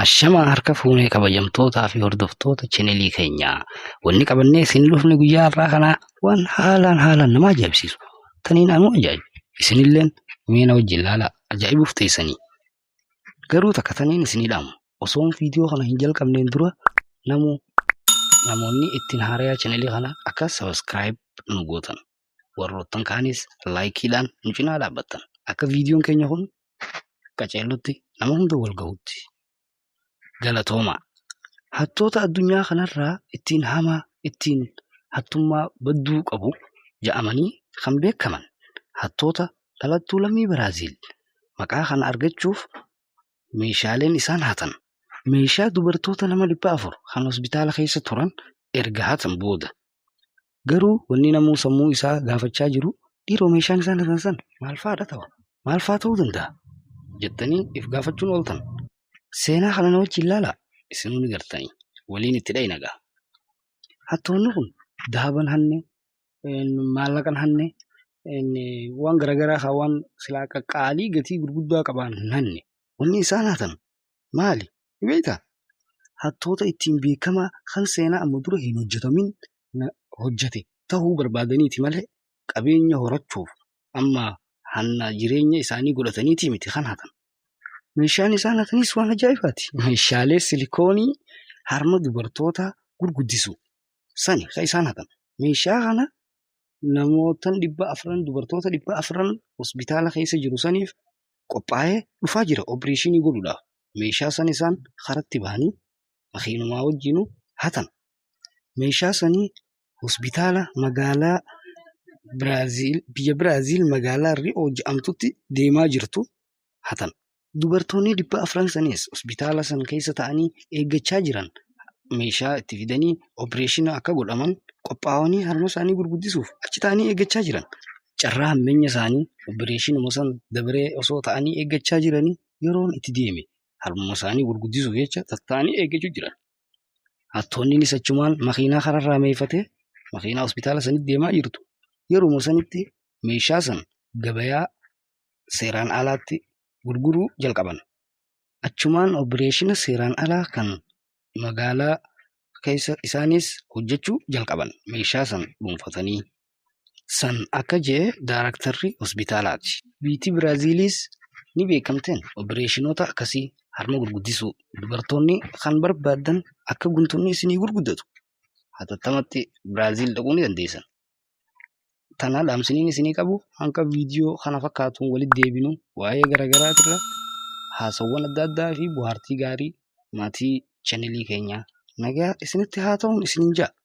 Ashamaa harka fuunee kabajamtootaa fi hordoftoota chaanelii keenyaa. Wanni qabannee isin dhufne guyyaa har'aa kanaa waan haalaan haalaan nama ajaa'ibsiisu. Taniin anuu ajaa'ibu. Isinilleen mee na wajjin ilaalaa ajaa'ibuuf teessanii. Garuu takka taniin isinii dhaamu. Osoon viidiyoo kana hin jalqabneen dura namuu namoonni ittiin haarayaa chaanelii kana akka subscribe nu gootan. Warroottan kaanis laayikiidhaan nu cinaa dhaabbattan. Akka viidiyoon keenya kun qaceellotti nama hunda wal gahutti. Galatoomaa. Hattoota addunyaa kanarraa ittiin hamaa ittiin hattummaa badduu qabu ja'amanii kan beekaman hattoota dhalattuu lammii Biraaziil maqaa kana argachuuf meeshaaleen isaan hatan meeshaa dubartoota nama 400 kan hospitaala keessa turan erga hatan booda. Garuu wanni namuu sammuu isaa gaafachaa jiru, dhiiroo, meeshaan isaan hatan san maal fa'aadha ta'a? Maal fa'aa ta'uu danda'a? Jettanii if gaafachuun ooltan. Seenaa kana na wajjin ilaalaa, isinuu ni gartanii waliin itti dhayina gaa. Hattoonni kun dahaban hanne, maallaqan hanne, waan garaagaraa kan waan silaa qaqqaalii gatii gurguddaa qaban hin hanne. Wanni isaan hatan maali? Ni beektaa? Hattoota ittiin beekamaa kan seenaa amma dura hin hojjetamin hojjete ta'uu barbaadaniiti malee qabeenya horachuuf amma hanna jireenya isaanii godhataniiti miti kan hatan. Meeshaan isaan hatanis waan ajaa'ibaati. Meeshaalee silikoonii harma dubartootaa gurguddisu sani kan isaan hatan. Meeshaa kana namoota 400, dubartoota 400 hospitaala keessa jiru saniif qophaa'ee dhufaa jira opereeshinii godhuudhaaf. Meeshaa san isaan karatti bahanii makiinumaa wajjinuu hatan. Meeshaa sanii hospitaala magaalaa Biraaziil, biyya Biraaziil magaalaa Ri'oo jedhamtutti deemaa jirtu hatan. Dubartoonni 400 sanis hospitaala san keessa ta'anii eeggachaa jiran, meeshaa itti fidanii opereeshina akka godhaman qophaa'anii harma isaanii gurguddisuuf achi ta'anii eeggachaa jiran. Carraa hammeenya isaanii opereeshinuma san dabaree osoo ta'anii eeggachaa jiranii yeroon itti deeme, harmuma isaanii gurguddisuuf jecha tatta'anii eeggachuu jiran. Hattoonnis achumaan makiinaa kararraa meeffatee makiinaa hospitaala sanitti deemaa jirtu. Yeruma sanitti meeshaa san gabayaa seeraan alaatti gurguruu jalqaban. Achumaan opereeshina seeraan alaa kan magaalaa keessa isaanis hojjechuu jalqaban meeshaa san dhuunfatanii. San akka je'e daaraktarri hospitaalaati. Biitii Biraaziilis ni beekamteen opereeshinoota akkasii harma gurguddisuu. Dubartoonni kan barbaaddan akka guntonni isinii gurguddatu hatattamatti Biraaziil dhaquu ni dandeessan. Tana dhaamsiniin isinii qabu, hanga viidiyoo kana fakkaatuun walitti deebinu waa'ee garaagaraatirra haasawwan adda addaa fi bohaartii gaarii, maatii chaanelii keenyaa nagaa isinitti haa ta'uun isiniin ja'a.